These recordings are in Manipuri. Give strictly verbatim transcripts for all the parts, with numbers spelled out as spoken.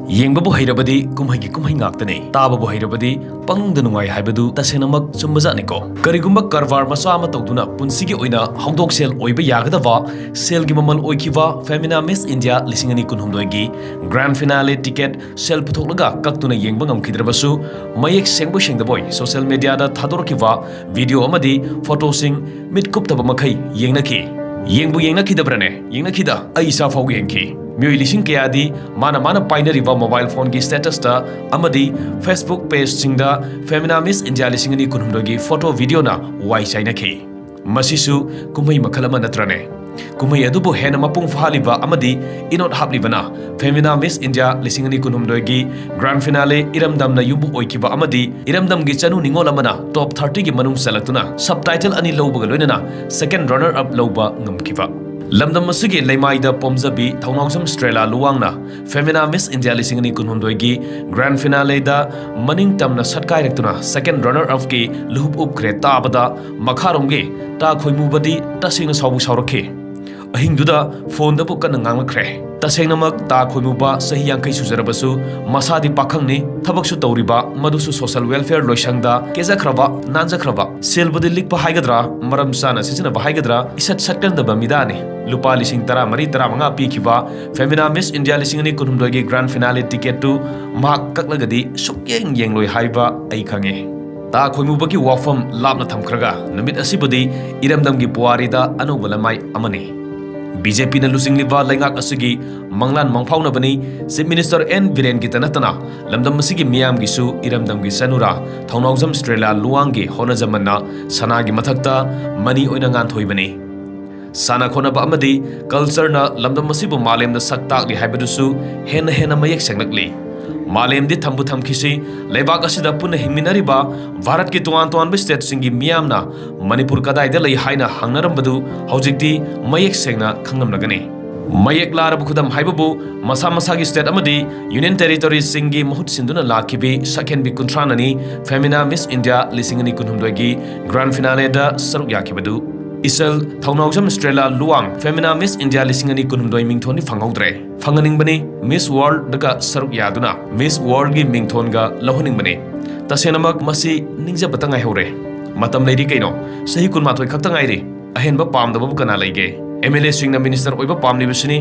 ꯌꯦꯡꯕꯕꯨ ꯍꯩꯔꯕꯗꯤ ꯀꯨꯝꯍꯩꯒꯤ ꯀꯨꯝꯍꯩ ꯉꯥꯛꯇꯅꯤ, ꯇꯥꯕꯕꯨ ꯍꯩꯔꯕꯗꯤ ꯄꯪꯅꯨꯡꯗ ꯅꯨꯡꯉꯥꯏ ꯍꯥꯏꯕꯗꯨ ꯇꯁꯦꯡꯅꯃꯛ ꯆꯨꯝꯕꯖꯥꯠꯅꯤꯀꯣ꯫ ꯀꯔꯤꯒꯨꯝꯕ ꯀꯔꯕꯥꯔ ꯃꯆꯥ ꯑꯃ ꯇꯧꯗꯨꯅ ꯄꯨꯟꯁꯤꯒꯤ ꯑꯣꯏꯅ ꯍꯧꯗꯣꯛ ꯁꯦꯜ ꯑꯣꯏꯕ ꯌꯥꯒꯗꯕ ꯁꯦꯜꯒꯤ ꯃꯃꯜ ꯑꯣꯏꯈꯤꯕ Femina Miss India ꯂꯤꯁꯤꯡ ꯑꯅꯤ ꯀꯨꯟꯍꯨꯝꯗꯣꯏꯒꯤ grand finale ticket ꯁꯦꯜ ꯄꯨꯊꯣꯛꯂꯒ ꯀꯛꯇꯨꯅ ꯌꯦꯡꯕ ꯉꯝꯈꯤꯗ꯭ꯔꯕꯁꯨ, ꯃꯌꯦꯛ ꯁꯦꯡꯕꯣꯏ ꯁꯦꯡꯗꯕꯣꯏ social media ꯗ ꯊꯥꯗꯣꯔꯛꯈꯤꯕ video ꯑꯃꯗꯤ photo ꯁꯤꯡ ꯃꯤꯠ ꯀꯨꯞꯇꯕ ꯃꯈꯩ ꯌꯦꯡꯅꯈꯤ꯫ ꯌꯦꯡꯕꯨ ꯌꯦꯡꯅꯈꯤꯗꯕ꯭ꯔꯅꯦ? ꯌꯦꯡꯅꯈꯤꯗ, ꯑꯩ ꯏꯁꯥ ꯐꯥꯎ ꯌꯦꯡꯈꯤ꯫ ꯃꯤꯑꯣꯏ ꯂꯤꯁꯤꯡ ꯀꯌꯥꯗꯤ ꯃꯥꯅ ꯃꯥꯅ ꯄꯥꯏꯅꯔꯤꯕ mobile phone ꯒꯤ status ꯇ ꯑꯃꯗꯤ Facebook page ꯁꯤꯡꯗ Femina Miss India ꯂꯤꯁꯤꯡ ꯑꯅꯤ ꯀꯨꯟꯍꯨꯝꯗꯣꯏꯒꯤ photo video ꯅ ꯋꯥꯏ ꯆꯥꯏꯅꯈꯤ꯫ ꯃꯁꯤꯁꯨ ꯀꯨꯝꯍꯩ ꯃꯈꯜ ꯑꯃ ꯅꯠꯇ꯭ꯔꯅꯦ? ꯀꯨꯝꯍꯩ ꯑꯗꯨꯕꯨ ꯍꯦꯟꯅ ꯃꯄꯨꯡ ꯐꯥꯍꯜꯂꯤꯕ ꯑꯃꯗꯤ ꯏꯅꯣꯠ ꯍꯥꯞꯂꯤꯕꯅ Femina Miss India ꯂꯤꯁꯤꯡ ꯑꯅꯤ ꯀꯨꯟꯍꯨꯝꯗꯣꯏꯒꯤ grand finale ꯏꯔꯝꯗꯝꯅ ꯌꯨꯝꯕꯨ ꯑꯣꯏꯈꯤꯕ ꯑꯃꯗꯤ ꯏꯔꯝꯗꯝꯒꯤ ꯆꯅꯨ ꯅꯤꯉꯣꯜ ꯑꯃꯅ top thirty ꯒꯤ ꯃꯅꯨꯡ ꯆꯜꯂꯛꯇꯨꯅ subtitle ꯑꯅꯤ ꯂꯧꯕꯒ ꯂꯣꯏꯅꯅ second runner up ꯂꯧꯕ ꯉꯝꯈꯤꯕ꯫ ꯂꯝꯗꯝ ꯑꯁꯤꯒꯤ ꯂꯩꯃꯥꯏꯗ ꯄꯣꯝꯖꯕꯤ ꯊꯧꯅꯥꯎꯖꯝ ꯁ꯭ꯇ꯭ꯔꯦꯂꯥ ꯂꯨꯋꯥꯡꯅ Femina Miss India ꯂꯤꯁꯤꯡ ꯑꯅꯤ ꯀꯨꯟꯍꯨꯝꯗꯣꯏꯒꯤ grand finale ꯗ ꯃꯅꯤꯡ ꯇꯝꯅ ꯁꯠꯀꯥꯏꯔꯛꯇꯨꯅ second runner up ꯀꯤ ꯂꯨꯍꯨꯞ ꯎꯞꯈ꯭ꯔꯦ ꯇꯥꯕꯗ, ꯃꯈꯥꯔꯣꯝꯒꯤ ꯇꯥ ꯈꯣꯏꯃꯨꯕꯗꯤ ꯇꯁꯦꯡꯅ ꯁꯥꯎꯕꯨ ꯁꯥꯎꯔꯛꯈꯤ꯫ ꯑꯍꯤꯡꯗꯨꯗ phone ꯗꯕꯨ ꯀꯟꯅ ꯉꯥꯡꯂꯛꯈ꯭ꯔꯦ꯫ ꯇꯁꯦꯡꯅꯃꯛ ꯇꯥ ꯈꯣꯏꯃꯨꯕ ꯆꯍꯤ ꯌꯥꯡꯈꯩ ꯁꯨꯖꯔꯕꯁꯨ ꯃꯁꯥꯗꯤ ꯄꯥꯈꯪꯅꯤ, ꯊꯕꯛꯁꯨ ꯇꯧꯔꯤꯕ, ꯃꯗꯨꯁꯨ social welfare ꯂꯣꯏꯁꯪꯗ ꯀꯦꯖꯈ꯭ꯔꯕ, ꯅꯥꯟꯖꯈ꯭ꯔꯕ, ꯁꯦꯜꯕꯨꯗꯤ ꯂꯤꯛꯄ ꯍꯥꯏꯒꯗ꯭ꯔꯥ, ꯃꯔꯝ ꯆꯥꯅ ꯁꯤꯖꯤꯟꯅꯕ ꯍꯥꯏꯒꯗ꯭ꯔꯥ, ꯏꯁꯠ ꯁꯠꯀꯟꯗꯕ ꯃꯤꯗꯥꯅꯤ꯫ ꯂꯨꯄꯥ ꯂꯤꯁꯤꯡ ꯇꯔꯥꯃꯔꯤ, ꯇꯔꯥꯃꯉꯥ ꯄꯤꯈꯤꯕ Femina Miss India ꯂꯤꯁꯤꯡ ꯑꯅꯤ ꯀꯨꯟꯍꯨꯝꯗꯣꯏꯒꯤ grand finale ticket ꯇꯨ ꯃꯍꯥꯛ ꯀꯛꯂꯒꯗꯤ ꯁꯨꯛꯌꯦꯡ ꯌꯦꯡꯂꯣꯏ ꯍꯥꯏꯕ ꯑꯩ ꯈꯪꯉꯤ꯫ ꯇꯥ ꯈꯣꯏꯃꯨꯕꯒꯤ ꯋꯥꯐꯝ ꯂꯥꯞꯅ ꯊꯝꯈ꯭ꯔꯒ, ꯅꯨꯃꯤꯠ ꯑꯁꯤꯕꯨꯗꯤ ꯏꯔꯝꯗꯝꯒꯤ ꯄꯨꯋꯥꯔꯤꯗ ꯑꯅꯧꯕ ꯂꯃꯥꯏ ꯑꯃꯅꯤ꯫ BJP ꯅ ꯂꯨꯆꯤꯡꯂꯤꯕ ꯂꯩꯉꯥꯛ ꯑꯁꯤꯒꯤ ꯃꯪꯂꯥꯟ ꯃꯪꯐꯥꯎꯅꯕꯅꯤ꯫ Chief Minister ꯑꯦꯟ ꯕꯤꯔꯦꯟꯒꯤꯇ ꯅꯠꯇꯅ ꯂꯝꯗꯝ ꯑꯁꯤꯒꯤ ꯃꯤꯌꯥꯝꯒꯤꯁꯨ ꯏꯔꯝꯗꯝꯒꯤ ꯆꯅꯨꯔꯥ ꯊꯧꯅꯥꯎꯖꯝ ꯁ꯭ꯇ꯭ꯔꯦꯂꯥ ꯂꯨꯋꯥꯡꯒꯤ ꯍꯣꯠꯅꯖꯃꯟꯅ ꯁꯅꯥꯒꯤ ꯃꯊꯛꯇ ꯃꯅꯤ ꯑꯣꯏꯅ ꯉꯥꯟꯊꯣꯏꯕꯅꯤ꯫ ꯁꯥꯟꯅ ꯈꯣꯠꯅꯕ ꯑꯃꯗꯤ culture ꯅ ꯂꯝꯗꯝ ꯑꯁꯤꯕꯨ ꯃꯥꯂꯦꯝꯗ ꯁꯛ ꯇꯥꯛꯂꯤ ꯍꯥꯏꯕꯗꯨꯁꯨ ꯍꯦꯟꯅ ꯍꯦꯟꯅ ꯃꯌꯦꯛ ꯁꯦꯡꯂꯛꯂꯤ꯫ ꯃꯥꯂꯦꯝꯗꯤ ꯊꯝꯕꯨ ꯊꯝꯈꯤꯁꯤ, ꯂꯩꯕꯥꯛ ꯑꯁꯤꯗ ꯄꯨꯟꯅ ꯍꯤꯡꯃꯤꯟꯅꯔꯤꯕ ꯚꯥꯔꯠꯀꯤ ꯇꯣꯉꯥꯟ ꯇꯣꯉꯥꯟꯕ state ꯁꯤꯡꯒꯤ ꯃꯤꯌꯥꯝꯅ ꯃꯅꯤꯄꯨꯔ ꯀꯗꯥꯏꯗ ꯂꯩ ꯍꯥꯏꯅ ꯍꯪꯅꯔꯝꯕꯗꯨ ꯍꯧꯖꯤꯛꯇꯤ ꯃꯌꯦꯛ ꯁꯦꯡꯅ ꯈꯪꯂꯝꯂꯒꯅꯤ꯫ ꯃꯌꯦꯛ ꯂꯥꯔꯕ ꯈꯨꯗꯝ ꯍꯥꯏꯕꯕꯨ ꯃꯁꯥ ꯃꯁꯥꯒꯤ state ꯑꯃꯗꯤ union territory ꯁꯤꯡꯒꯤ ꯃꯍꯨꯠ ꯁꯤꯟꯗꯨꯅ ꯂꯥꯛꯈꯤꯕꯤ ꯁꯛꯍꯦꯟꯕꯤ ꯀꯨꯟꯊ꯭ꯔꯥꯅꯅꯤ Femina Miss India ꯂꯤꯁꯤꯡ ꯑꯅꯤ ꯀꯨꯟꯍꯨꯝꯗꯣꯏꯒꯤ grand finale ꯗ ꯁꯔꯨꯛ ꯌꯥꯈꯤꯕꯗꯨ꯫ ꯏꯁꯜ ꯊꯧꯅꯥꯎꯖꯝ ꯁ꯭ꯇ꯭ꯔꯦꯂꯥ ꯂꯨꯋꯥꯡ Femina Miss India ꯂꯤꯁꯤꯡ ꯑꯅꯤ ꯀꯨꯟꯍꯨꯝꯗꯣꯏ ꯃꯤꯡꯊꯣꯟꯗꯤ ꯐꯪꯍꯧꯗ꯭ꯔꯦ꯫ ꯐꯪꯍꯟꯅꯤꯡꯕꯅꯤ, Miss Worldꯒ ꯁꯔꯨꯛ ꯌꯥꯗꯨꯅ Miss Worldꯒꯤ ꯃꯤꯡꯊꯣꯟꯒ ꯂꯧꯍꯟꯅꯤꯡꯕꯅꯤ꯫ ꯇꯁꯦꯡꯅꯃꯛ ꯃꯁꯤ ꯅꯤꯡꯖꯕꯇ ꯉꯥꯏꯍꯧꯔꯦ꯫ ꯃꯇꯝ ꯂꯩꯔꯤ ꯀꯩꯅꯣ, ꯆꯍꯤ ꯀꯨꯟꯃꯥꯊꯣꯏ ꯈꯛꯇ ꯉꯥꯏꯔꯤ꯫ ꯑꯍꯦꯟꯕ ꯄꯥꯝꯗꯕꯕꯨ ꯀꯅꯥ ꯂꯩꯒꯦ? MLAꯁꯤꯡꯅ minister ꯑꯣꯏꯕ ꯄꯥꯝꯂꯤꯕꯁꯤꯅꯤ꯫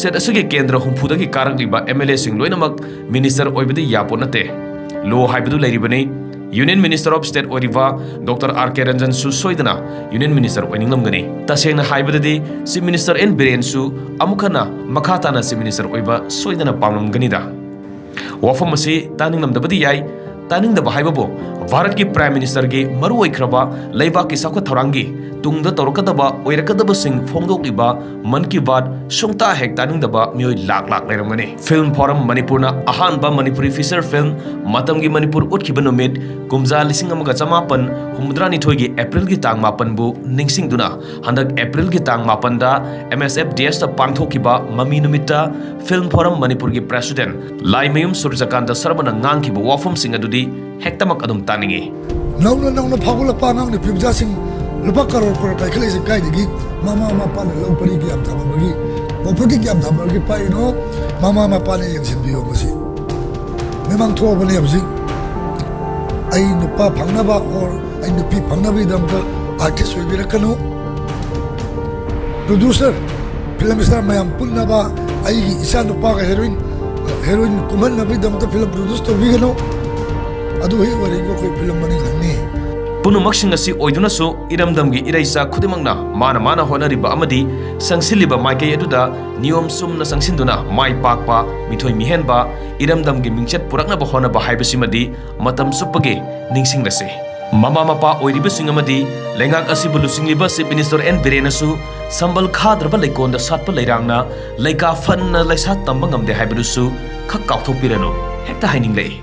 State ꯑꯁꯤꯒꯤ ꯀꯦꯟꯗ꯭ꯔ ꯍꯨꯝꯐꯨꯗꯒꯤ ꯀꯥꯔꯛꯂꯤꯕ MLAꯁꯤꯡ ꯂꯣꯏꯅꯃꯛ minister ꯑꯣꯏꯕꯗꯤ ꯌꯥꯄꯣꯠ ꯅꯠꯇꯦ꯫ Law ꯍꯥꯏꯕꯗꯨ ꯂꯩꯔꯤꯕꯅꯤ꯫ Union Minister of State ꯑꯣꯏꯔꯤꯕ Doctor R K ꯔꯟꯖꯟꯁꯨ ꯁꯣꯏꯗꯅ Union Minister ꯑꯣꯏꯅꯤꯡꯂꯝꯒꯅꯤ꯫ ꯇꯁꯦꯡꯅ ꯍꯥꯏꯕꯗꯗꯤ Chief Minister N ꯕꯤꯔꯦꯟꯁꯨ ꯑꯃꯨꯛ ꯍꯟꯅ ꯃꯈꯥ ꯇꯥꯅ Chief Minister ꯑꯣꯏꯕ ꯁꯣꯏꯗꯅ ꯄꯥꯝꯂꯝꯒꯅꯤꯗ꯫ ꯋꯥꯐꯝ ꯑꯁꯤ ꯇꯥꯅꯤꯡꯂꯝꯗꯕꯗꯤ ꯌꯥꯏ꯫ ꯇꯥꯅꯤꯡꯗꯕ ꯍꯥꯏꯕꯕꯨ ꯚꯥꯔꯠꯀꯤ Prime Ministerꯒꯤ ꯃꯔꯨ ꯑꯣꯏꯈ꯭ꯔꯕ ꯂꯩꯕꯥꯛꯀꯤ ꯆꯥꯎꯈꯠ ꯊꯧꯔꯥꯡꯒꯤ ꯇꯨꯡꯗ ꯇꯧꯔꯛꯀꯗꯕ ꯑꯣꯏꯔꯛꯀꯗꯕꯁꯤꯡ ꯐꯣꯡꯗꯣꯛꯂꯤꯕ Mann Ki Baat ꯁꯨꯡꯇꯥ ꯍꯦꯛ ꯇꯥꯅꯤꯡꯗꯕ ꯃꯤꯑꯣꯏ ꯂꯥꯛ ꯂꯥꯛ ꯂꯩꯔꯝꯒꯅꯤ꯫ Film Forum ꯃꯅꯤꯄꯨꯔꯅ ꯑꯍꯥꯟꯕ ꯃꯅꯤꯄꯨꯔꯤ feature film ꯃꯇꯝꯒꯤ ꯃꯅꯤꯄꯨꯔ ꯎꯠꯈꯤꯕ ꯅꯨꯃꯤꯠ ꯀꯨꯝꯖꯥ ꯂꯤꯁꯤꯡ ꯑꯃꯒ ꯆꯃꯥꯄꯟ ꯍꯨꯝꯐꯨꯇꯔꯥꯅꯤꯊꯣꯏꯒꯤ Aprilꯒꯤ ꯇꯥꯡ ꯃꯥꯄꯟꯕꯨ ꯅꯤꯡꯁꯤꯡꯗꯨꯅ ꯍꯟꯗꯛ Aprilꯒꯤ ꯇꯥꯡ ꯃꯥꯄꯟꯗ MSFDSꯇ ꯄꯥꯡꯊꯣꯛꯈꯤꯕ ꯃꯃꯤ ꯅꯨꯃꯤꯠꯇ Film Forum ꯃꯅꯤꯄꯨꯔꯒꯤ President ꯂꯥꯏꯃꯌꯨꯝ ꯁꯨꯔꯖꯀꯥꯟꯇ ꯁꯔꯃꯅ ꯉꯥꯡꯈꯤꯕ ꯋꯥꯐꯝꯁꯤꯡ ꯑꯗꯨꯗꯤ ꯍꯦꯛꯇꯃꯛ ꯑꯗꯨꯝ ꯇꯥꯅꯤꯡꯏ꯫ ꯅꯧꯅ ꯅꯧꯅ ꯐꯥꯎꯒꯠꯂꯛꯄ ꯑꯉꯥꯡ ꯅꯨꯄꯤ ꯃꯆꯥꯁꯤꯡ ꯂꯨꯄꯥ ꯀꯔꯣꯔ ꯀꯔꯣꯔ ꯄꯥꯏꯈꯠꯂꯛꯏꯁꯦ ꯀꯥꯏꯗꯒꯤ? ꯃꯃꯥ ꯃꯄꯥꯅ ꯂꯧ ꯄꯔꯤ ꯀꯌꯥꯝ ꯊꯥꯕꯒꯤ, ꯄ꯭ꯔꯣꯄꯔꯇꯤ ꯀꯌꯥꯝ ꯊꯥꯕꯒꯤ ꯄꯥꯏꯔꯤꯅꯣ? ꯃꯃꯥ ꯃꯄꯥꯅ ꯌꯦꯡꯁꯤꯟꯕꯤꯌꯣ꯫ ꯃꯁꯤ ꯃꯤꯃꯥꯡ ꯊꯣꯛꯑꯕꯅꯦ ꯍꯧꯖꯤꯛ꯫ ꯑꯩ ꯅꯨꯄꯥ ꯐꯪꯅꯕ ꯑꯣꯔ ꯑꯩ ꯅꯨꯄꯤ ꯐꯪꯅꯕꯒꯤꯗꯃꯛꯇ ꯑꯥꯔꯇꯤꯁ ꯑꯣꯏꯕꯤꯔꯛꯀꯅꯨ꯫ ꯄ꯭ꯔꯣꯗ꯭ꯌꯨꯁꯔ, ꯐꯤꯂꯝ ꯁ꯭ꯇꯥꯔ ꯃꯌꯥꯝ ꯄꯨꯟꯅꯕ ꯑꯩꯒꯤ ꯏꯆꯥ ꯅꯨꯄꯥꯒ ꯍꯦꯔꯣꯏꯟ, ꯍꯦꯔꯣꯏꯟ ꯀꯨꯝꯍꯟꯅꯕꯒꯤꯗꯃꯛꯇ ꯐꯤꯂꯝ ꯄ꯭ꯔꯣꯗ꯭ꯌꯨꯁ ꯇꯧꯕꯤꯒꯅꯨ꯫ ꯑꯗꯨ ꯍꯦꯛ ꯑꯣꯏꯔꯛꯏꯕ ꯑꯩꯈꯣꯏ ꯐꯤꯂꯝ ꯃꯅꯤꯡ ꯍꯟꯅꯤ꯫ ꯄꯨꯝꯅꯃꯛꯁꯤꯡ ꯑꯁꯤ ꯑꯣꯏꯗꯨꯅꯁꯨ ꯏꯔꯝꯗꯝꯒꯤ ꯏꯔꯩꯆꯥ ꯈꯨꯗꯤꯡꯃꯛꯅ ꯃꯥꯅ ꯃꯥꯅ ꯍꯣꯠꯅꯔꯤꯕ ꯑꯃꯗꯤ ꯆꯪꯁꯤꯜꯂꯤꯕ ꯃꯥꯏꯀꯩ ꯑꯗꯨꯗ ꯅꯤꯌꯣꯝ ꯆꯨꯝꯅ ꯆꯪꯁꯤꯟꯗꯨꯅ ꯃꯥꯏ ꯄꯥꯛꯄ, ꯃꯤꯊꯣꯏ ꯃꯤꯍꯦꯟꯕ, ꯏꯔꯝꯗꯝꯒꯤ ꯃꯤꯡꯆꯠ ꯄꯨꯔꯛꯅꯕ ꯍꯣꯠꯅꯕ ꯍꯥꯏꯕꯁꯤꯃꯗꯤ ꯃꯇꯝ ꯆꯨꯞꯄꯒꯤ ꯅꯤꯡꯁꯤꯡꯂꯁꯤ꯫ ꯃꯃꯥ ꯃꯄꯥ ꯑꯣꯏꯔꯤꯕꯁꯤꯡ ꯑꯃꯗꯤ ꯂꯩꯉꯥꯛ ꯑꯁꯤꯕꯨ ꯂꯨꯆꯤꯡꯂꯤꯕ Chief Minister N ꯕꯤꯔꯦꯟꯅꯁꯨ ꯁꯝꯕꯜ ꯈꯥꯗ꯭ꯔꯕ ꯂꯩꯀꯣꯟꯗ ꯁꯥꯠꯄ ꯂꯩꯔꯥꯡꯅ ꯂꯩꯀꯥ ꯐꯅ ꯂꯩꯁꯥ ꯇꯝꯕ ꯉꯝꯗꯦ ꯍꯥꯏꯕꯗꯨꯁꯨ ꯈꯛ ꯀꯥꯎꯊꯣꯛꯄꯤꯔꯅꯨ꯫ ꯍꯦꯛꯇ ꯍꯥꯏꯅꯤꯡꯂꯛꯏ꯫